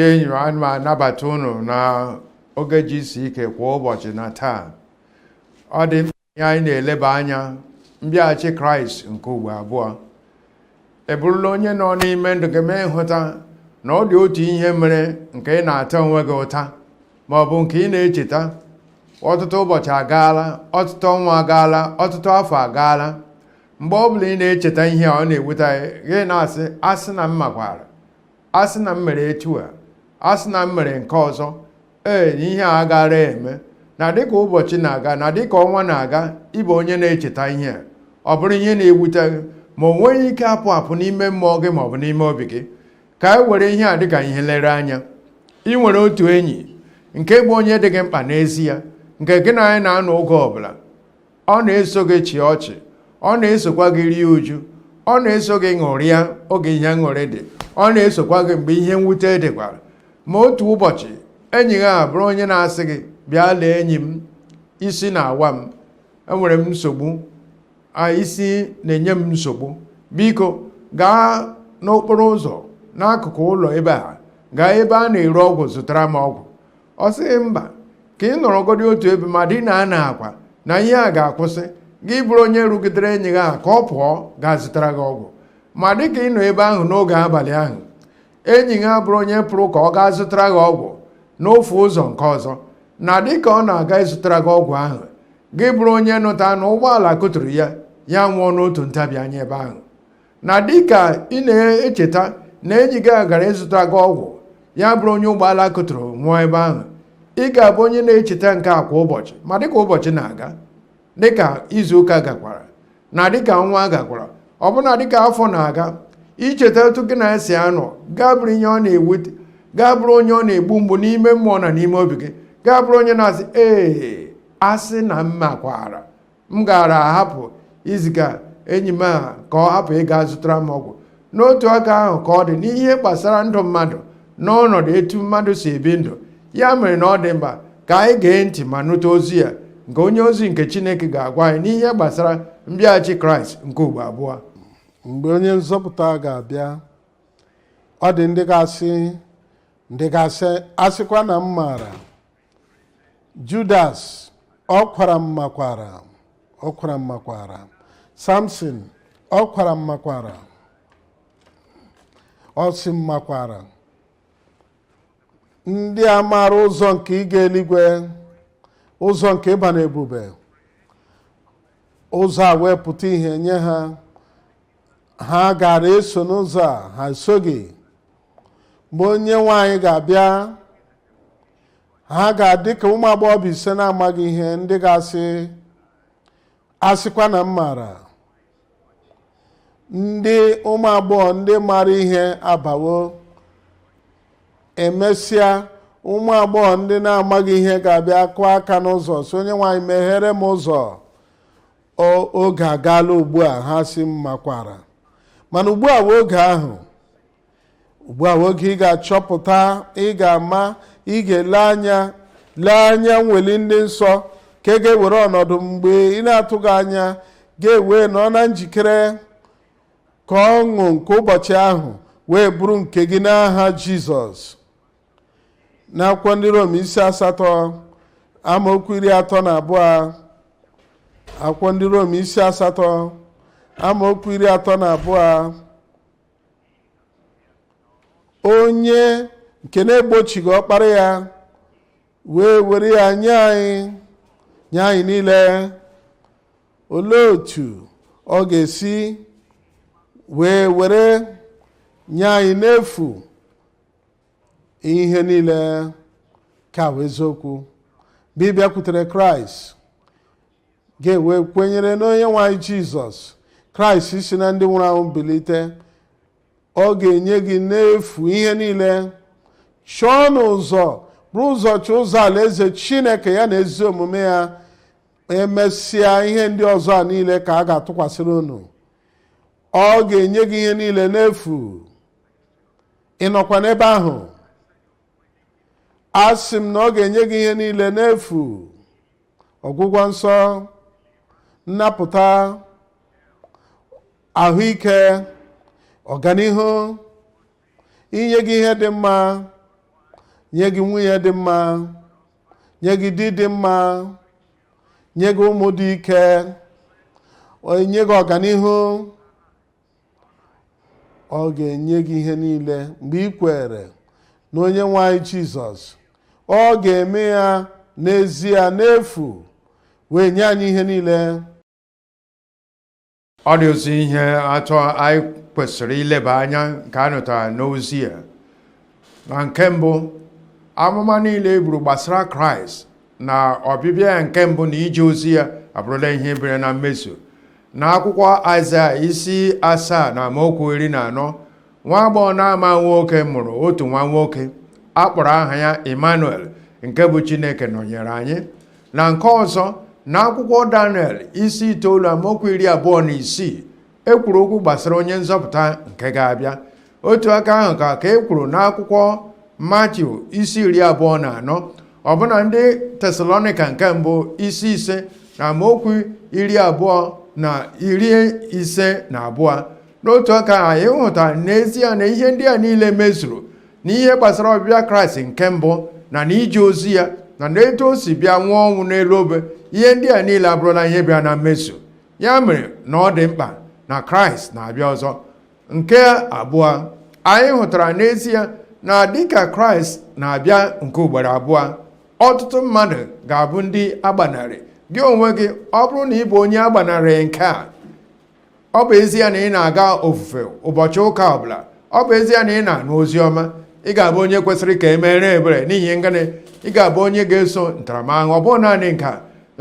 Ndị enyi m, ana m anabata unu na oge GCK kwa ụbọchị na taa. Ọ dị mkpa ihe anyị na-eleba anya mbịaghachi Kraịst nke ugbo abụọ. Ị bụrụla onye nọ n'ime ndụ gị mee nhụta na ọ dị otu ihe mere nke ị na-ata onwe gị ụta ma ọ bụ nke ị na-echeta. Ọtụtụ ụbọchị agaala, ọtụtụ ọnwa agaala, ọtụtụ afọ agaala. Mgbe ọ bụla ị na-echeta ihe a, ọ na-ewute gị na-asị, asị na m makwara, asị na m mere etu a, asị na m mere nke ọzọ, ee, na ihe a agaara eme. Na dịka ụbọchị na-aga, na dịka ọnwa na-aga, ịbụ onye na-echeta ihe a, ọ bụrụ ihe na-ewute gị, ma o nweghị ike apụ apụ n'ime mmụọ gị ma ọ bụ n'ime obi gị. Ka e were ihe a dịka ihe nlereanya. Ị nwere otu enyi nke bụ onye dị gị mkpa n'ezie, nke gị na anyị na-anọ oge ọbụla. Ọ na-eso gị chịa ọchị, ọ na-esokwa gị rie uju, ọ na-eso gị ṅụrịa oge ihe ṅụrị dị, ọ na-esokwa gị mgbe ihe mwute dịkwara. Ma otu ụbọchị, enyi gị a bụrụ onye na-asị gị, bịa lee enyi m, isi na-awa m, enwere m nsogbu, isi na-enye m nsogbu, biko gaa n'okporo ụzọ n'akụkụ ụlọ ebe a, gaa ebe a na-ere ọgwụ, zụtara m ọgwụ. Ọ sịghị mba, ka ị nọrọgodi otu ebe ma dị na ana akwa na ihe a ga-akwụsị. Gị bụrụ onye rugidere enyi gị a ka ọ pụọ gaa zụtara gị ọgwụ. Ma dịka ị nọ ebe ahụ n'oge abalị ahụ, enyi gị abụrụ onye pụrụ ka ọ gaa zụtara gị ọgwụ n'ofu ụzọ nke ọzọ, na dịka ọ na-aga ịzụtara gị ọgwụ ahụ, gị bụrụ onye nụta na ụgbọala kụturu ya, ya nwụọ n'otu ntabi anya ebe ahụ. Na dịka ị na-echeta na enyi gị gara ịzụta gị ọgwụ, ya bụrụ onye ụgbọala kụturu nwụọ ebe ahụ, ị ga-abụ onye na-echeta nke a kwa ụbọchị. Ma dịka ụbọchị na-aga, dịka izu ụka gakwara, na dịka ọnwa gakwara, ọbụna dịka afọ na-aga, icheta otu gị na ya si anọ gaa bụrụ ihe ọ na-ewute, gaa bụrụ onye ọ na-egbu mgbu n'ime mmụọ na n'ime obi gị, gaa bụrụ onye na-asị, ee, asị na m makwara, m gaara ahapụ iziga enyi m a ka ọ hapụ ịga zụtara m ọgwụ. N'otu aka ahụ ka ọ dị n'ihe gbasara ndụ mmadụ n'ọnọdụ etu mmadụ si ebi ndụ. Ya mere na ọ dị mkpa ka anyị gee ntị ma nụta ozi ya nke onye ozi nke Chineke ga-agwa anyị n'ihe gbasara mbịaghachi Kraịst nke ugbo abụọ. Mgbe onye nzọpụta ga-abịa, ọ dị ndị ga-asị, ndị ga-asị, asịkwa na m maara. Judas, ọ kwara m makwara, ọ kwara m makwara. Samson, ọ kwara m makwara, ọ sị m makwara. Ndị a maara ụzọ nke ịga eluigwe, ụzọ nke ịba n'ebube, ụzọ a wee pụta ihe nye ha. Ha gara eso n'ụzọ a, ha esoghị. Mgbe onye nwe anyị ga-abịa, ha ga-adị ka ụmụ agbọghọbịa ise na-amaghị ihe, ndị ga-asị, asịkwa na m maara. Ndị ụmụ agbọghọ ndị maara ihe abawo. Emesịa, ụmụ agbọghọ ndị na-amaghị ihe ga-abịa kụọ aka n'ụzọ, sị, onye nwe anyị meghere m ụzọ, oge agaala ugbu a. Ha sị m makwara. Mana ugbu a bụ oge ahụ, ugbu a bụ oge ị ga-achọpụta, ị ga-ama, ị ga-ele anya, lee anya nweli ndị nsọ ka ị ga-ewere ọnọdụ mgbe ị na-atụghị anya, ga-ewe nọ na njikere ka ọṅụ nke ụbọchị ahụ wee bụrụ nke gị n'aha Jizọs. N'akwụkwọ ndị Rom isi 8 amaokwu 32, akwụkwọ ndị Rom isi 8 amaokwu 32, onye nke na-egbochighị ọkpara ya wee were ya nye anyị, nye anyị niile, olee otu ọ ga-esi wee were nye anyị n'efu ihe niile? Ka bụ eziokwu. Mgbe ị bịakwutere Kraịst, ga-ewe kwenyere n'onye nwe anyị Jizọs Kraịst si na ndị nwụrụ anwụ bilite, ọ ga-enye gị n'efu ihe niile. Chọọ n'ụzọ, bụrụ ụzọ chọọ ụzọ alaeze Chineke ya na ezi omume ya, emesịa ihe ndị ọzọ a niile ka a ga-atụkwasịrị unu. Ọ ga-enye gị ihe niile n'efu. Ị nọkwa n'ebe ahụ? Asị m na ọ ga-enye gị ihe niile n'efu. Ọgwụgwọ nsọ, nnapụta, ahụike, ọganihu, inye gị ihe dị mma. Nye gị nwunye dị mma, nye gị di dị mma, nye gị ụmụ dị ike, nye gị ọganihu. Ọ ga-enye gị ihe niile mgbe ị kwere na Onye nwe anyị Jizọs. Ọ ga-eme ya n'ezie n'efu wee nye anyị ihe niile. Ọ dị otu ihe atọ anyị kwesịrị ileba anya nke a nụtara n'ozi a. Na nke mbụ, amụma niile e buru gbasara Kraịst na ọbịbịa ya nke mbụ na ije ozi ya abụrụla ihe bịara na mmezu. Na akwụkwọ Aịzaya isi 7 na amaokwu 14, nwa agbọghọ na-ama nwoke mụrụ otu nwa nwoke a kpọrọ aha ya Emmanuel, nke bụ Chineke nọnyere anyị. Na nke ọzọ, na akwụkwọ Daniel isi 9 amaokwu 26, e kwuru okwu gbasara onye nzọpụta nke ga-abịa. Otu aka ahụ ka e kwuru n'akwụkwọ Matiu isi 24, ọbụna ndị Tesalonika nke mbụ isi 5 na amaokwu 20 na 52. N'otu aka anyị hụtara n'ezie na ihe ndị a niile mezuru n'ihe gbasara ọbịbịa Kraịst nke mbụ na n'ije ozi ya na n'etu o si bịa nwụọ ọnwụ n'elu obe. Ihe ndị a niile abụrụla ihe bịara na mmezu. Ya mere na ọ dị mkpa na Kraịst na-abịa ọzọ. Nke abụọ, anyị hụtara n'ezie na dịka Kraịst na-abịa nke ugboro abụọ, ọtụtụ mmadụ ga-abụ ndị agbanarị. Gị onwe gị, ọ bụrụ na ị bụ onye agbanarị nke a, ọ bụ ezie na ị na-aga ofufe ụbọchị ụka ọbụla, ọ bụ ezie na ị na-anụ ozi ọma, ị ga-abụ onye kwesịrị ka e mere ebere. N'ihi ngịnị? Ị ga-abụ onye ga-eso ntaramahụhụ. Ọ bụghị naanị nke a,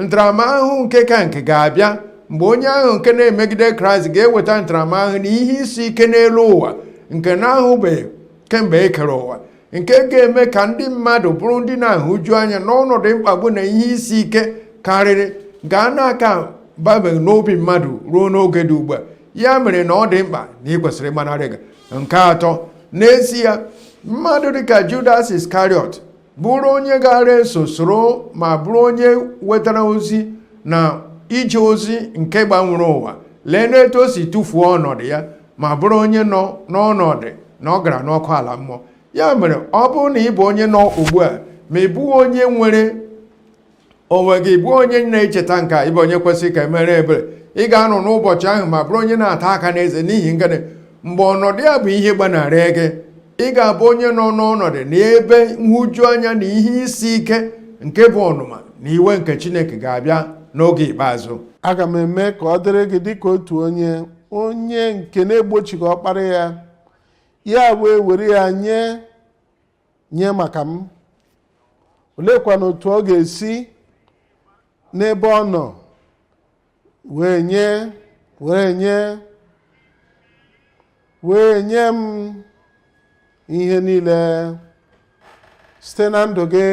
ntaramahụhụ nke ka nke ga-abịa mgbe onye ahụ nke na-emegide Kraịst ga-eweta ntaramahụhụ na ihe isi ike n'elu ụwa nke na-ahụbeghị kemgbe e kere ụwa, nke ga-eme ka ndị mmadụ bụrụ ndị na-ahụju anya n'ọnọdụ mkpagbu na ihe isi ike karịrị nke a na-aka babeghị n'obi mmadụ ruo n'oge dị ugbu a. Ya mere na ọ dị mkpa na ị kwesịrị ịgbanarị gị. Nke atọ, n'ezie mmadụ dịka Judas Iskariot bụrụ onye gara eso soro ma bụrụ onye wetara ozi na ije ozi nke gbanwere ụwa, lee n'etu o si tụfuo ọnọdụ ya ma bụrụ onye nọ n'ọnọdụ na ọ gara n'ọkụ ala mmụọ. Ya mere ọ bụrụ na ị bụ onye nọ ugbu a ma ị bụghị onye nwere onwe gị, bụ onye na-echeta nke a, ịbụ onye kwesịrị ka emere ebere, ị ga-anọ n'ụbọchị ahụ ma bụrụ onye na-ata aka n'eze. N'ihi ngịnị? Mgbe ọnọdụ ya bụ ihe gbanarị gị, ị ga-abụ onye nọ n'ọnọdụ na ebe nhụju anya na ihe isi ike nke bụ ọnụma na iwe nke Chineke ga-abịa n'oge ikpeazụ. Aga m eme ka ọ dịrị gị dịka otu onye onye nke na-egbochighị ọkpara ya, ya wee were ya nye maka m. Oleekwana otu ọ ga-esi n'ebe ọ nọ wee nye were nye wee nye m ihe niile site na ndụ gị?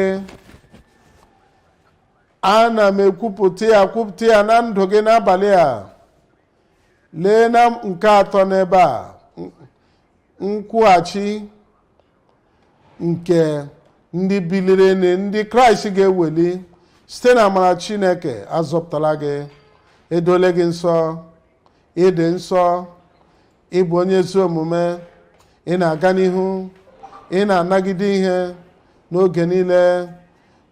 Ana m ekwupụta ya, kwupụta ya na ndụ gị n'abalị a. Lee na nke atọ n'ebe a, nkwụghachi nke ndị biliri, ndị Kraịst ga-eweli site na amara Chineke. Azọpụtala gị, edole gị nsọ, ịdị nsọ, ịbụ onye ezi omume, ị na-aga n'ihu, ị na-anagide ihe n'oge niile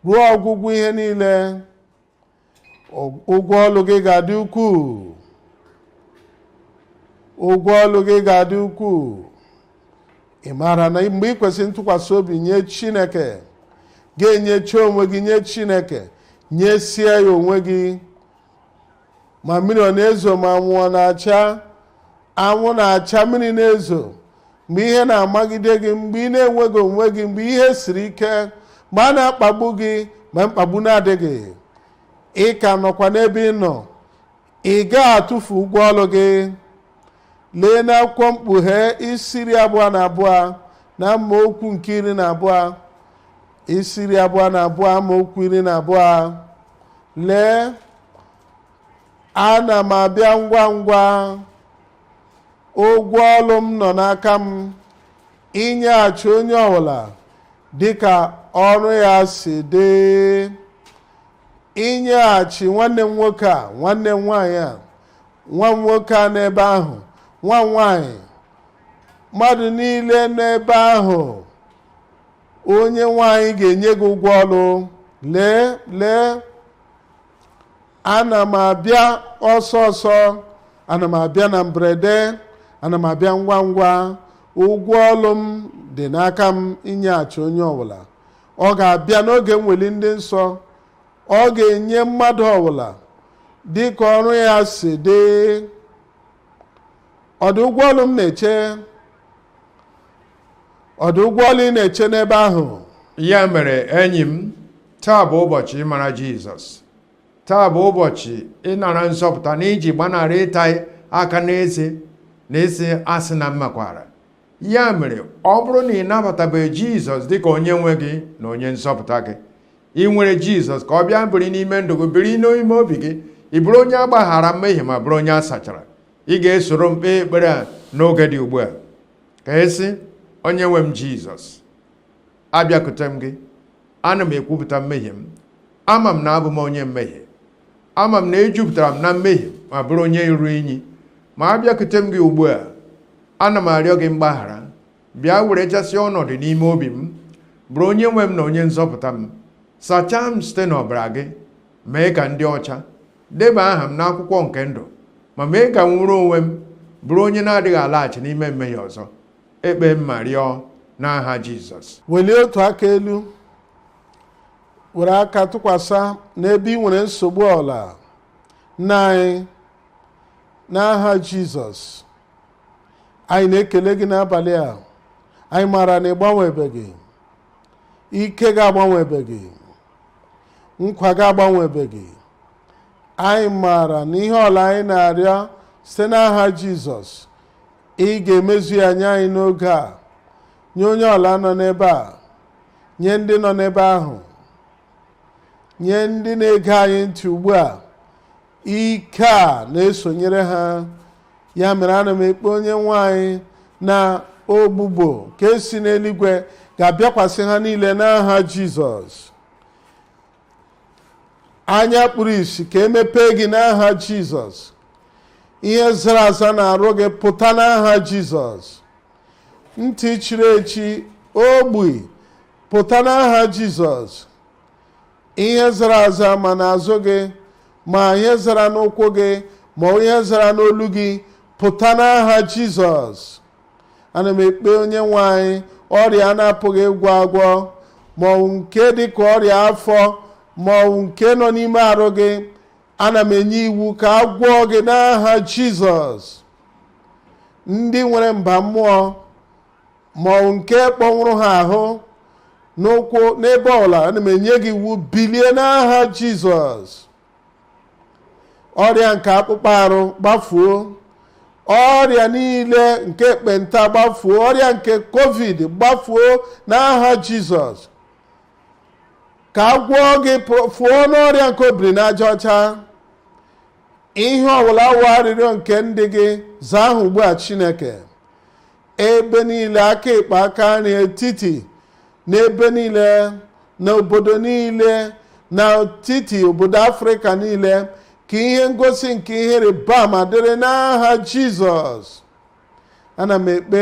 ruo ọgwụgwụ ihe niile. Ụgwọ ọlụ gị ga-adị ukwuu, ụgwọ ọlụ gị ga-adị ukwuu. Ị maara na mgbe ị kwesịrị ntụkwasị obi nye Chineke, ga-enyecha onwe gị nye Chineke, nyesie ya onwe gị, ma mmiri ọ na-ezo, ma anwụ ọ na-acha, anwụ na-acha, mmiri na-ezo, mgbe ihe na-amagide gị, mgbe ị na-enweghị onwe gị, mgbe ihe siri ike, mgbe a na-akpagbu gị, ma mkpagbu na-adịghị, ị ka nọkwa n'ebe ị nọ, ị gaghị atụfu ụgwọ ọlụ gị. Lee n'akwụkwọ Mkpughe isi 22 na amaokwu nke 12, isi 22, amaokwu 12. Lee, ana m abịa ngwa ngwa, ụgwọ ọlụ m nọ n'aka m inyeghachi onye ọbụla dịka ọrụ ya si dị. Inyeghachi nwanne m nwoke a, nwanne m nwaanyị a, nwa m nwoke a n'ebe ahụ, nwa m nwaanyị, mmadụ niile n'ebe ahụ, Onye nwe anyị ga-enye gị ụgwọ ọlụ. Lee, lee, ana m abịa ọsọ ọsọ, ana m abịa na mberede, ana m abịa ngwa ngwa. Ụgwọ ọlụ m dị n'aka m inyeghachi onye ọbụla. Ọ ga-abịa n'oge mweli ndị nsọ. Ọ ga-enye mmadụ ọbụla dị ka ọrụ ya si dị. Ọ dị ụgwọ ọlụ m na-eche? Ọ dị ụgwọ ọlụ ị na-eche n'ebe ahụ? Ya mere, enyi m, taa bụ ụbọchị ịmara Jizọs. Taa bụ ụbọchị ịnara nzọpụta na iji gbanarị ịta aka n'eze na ịsị asị na mmakwara. Ya mere, ọ bụrụ na ị nabatabeghị Jizọs dịka onye nwe gị na onye nzọpụta gị, ị nwere Jizọs ka ọ bịa biri n'ime ndụ gị, biri n'ime obi gị, ị bụrụ onye a gbaghara mmehie ma bụrụ onye a sachara, ị ga-esoro m kpee ekpere a n'oge dị ugbu a. Ka ị sị, "Onye nwe m Jizọs, abịakute m gị, ana m ekwupụta mmehie m. Ama m na abụ m onye mmehie. Ama m na ejupụtara m na mmehie ma bụrụ onye iru inyi. Ma abịakute m gị ugbu a, ana m arịọ gị mgbaghara. Bịa werechasịa ọnọdụ n'ime obi m, bụrụ onye nwe m na onye nzọpụta m. Sachaa m site n'ọbara gị, mee ka m dị ọcha. Deba aha m n'akwụkwọ nke ndụ, ma mee ka m nwere onwe m, bụrụ onye na-adịghị alaghachi n'ime mmehie ọzọ. Ekpe m ma rịọ n'aha Jizọs." Welie otu aka elu, were aka tụkwasị n'ebe ị nwere nsogbu ọla. Nna anyị, n'aha Jizọs, anyị na-ekele gị n'abalị a. Anyị maara na ị gbanwebeghị, ike gị agbanwebeghị, nkwa gị agbanwebeghị. Anyị maara na ihe ọla anyị na-arịọ site n'aha Jizọs, ị ga-emezu ya nye anyị n'oge a, nye onye ọla nọ n'ebe a, nye ndị nọ n'ebe ahụ, nye ndị na-ege anyị ntị ugbu a. Ike a na-esonyere ha. Ya mere, ana m ekpe, onye nwe anyị, na ogbugbo nke si n'eluigwe ga-abịakwasị ha niile n'aha Jizọs. Anya kpuru isi, ka emepee gị n'aha Jizọs. Ihe zara aza na-arụ gị, pụta n'aha Jizọs. Ntị chiri echi, ogbi, pụta n'aha Jizọs. Ihe zara aza ma n'azụ gị, ma ihe zara n'ụkwụ gị, ma ihe zara n'olu gị, pụta n'aha Jizọs. Ana m ekpe, onye nwe anyị, ọrịa na-apụghị ịgwọ agwọ, ma ọ bụ nke dị ka ọrịa afọ, ma ọ bụ nke nọ n'ime arụ gị, ana m enye iwu ka a gwọọ gị n'aha Jizọs. Ndị nwere mba mmụọ, ma ọ bụ nke kpọnwụrụ ha ahụ n'ụkwụ, n'ebe ọla, ana m enye gị iwu, bilie n'aha Jizọs. Ọrịa nke akpụkpọ arụ, gbafuo. Ọrịa niile nke ekpenta, gbafuo. Ọrịa nke COVID, gbafuo n'aha Jizọs. Ka a gwọọ gị, fụọ n'ọrịa nke obiri n'aja ọcha. Ihe ọbụla wụ arịrịọ nke ndị gị, zaa ahụ ugbu a, Chineke. Ebe niile, aka ekpe, aka nri, etiti, n'ebe niile, n'obodo niile, n'etiti obodo Afrịka niile, ka ihe ngosi nke ihe ịrịba ama dịrị n'aha Jizọs. Ana m ekpe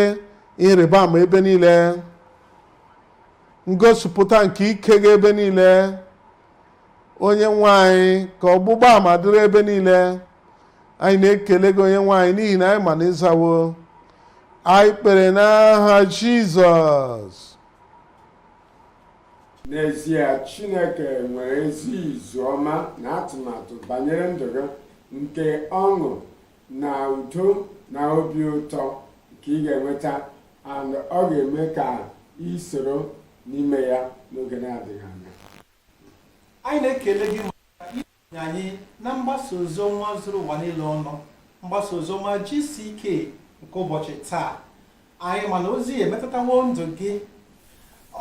ihe ịrịba ama ebe niile, ngosipụta nke ike gị ebe niile, onye nwe anyị, ka ọgbụgba ama dịrị ebe niile. Anyị na-ekele gị, onye nwe anyị, n'ihi na anyị ma na ịzawo. Anyị kpere n'aha Jizọs. N'ezie, Chineke nwere ezi izu ọma na atụmatụ banyere ndụ gị, nke ọṅụ na udo na obi ụtọ nke ị ga-enweta, and ọ ga-eme ka ị soro n'ime ya n'oge na-adịghị anya. Anyị na-ekele gị maka isonye anyị na mgbasa oziọma zuru ụwa niile ọnụ, mgbasa oziọma GCK nke ụbọchị taa. Anyị mana ozi emetụtawo ndụ gị,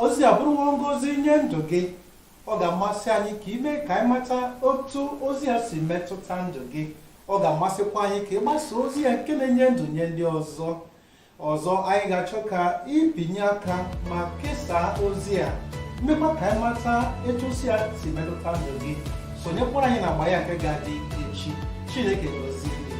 ozi abụrụwo ngọzi nye ndụ gị. Ọ ga-amasị anyị ka ime ka anyị mata otu ozi a si metụta ndụ gị. Ọ ga-amasịkwa anyị ka ị gbasa ozi ya nke na-enye ndụ nye ndị ọzọ. Ọzọ, anyị ga-achọ ka ibinye aka ma kesaa ozi a, mmekwa ka anyị mata etu ozi a si metụta ndụ gị. Sonyekwara anyị na agba ya nke ga-adị echi. Chineke gọzie gị.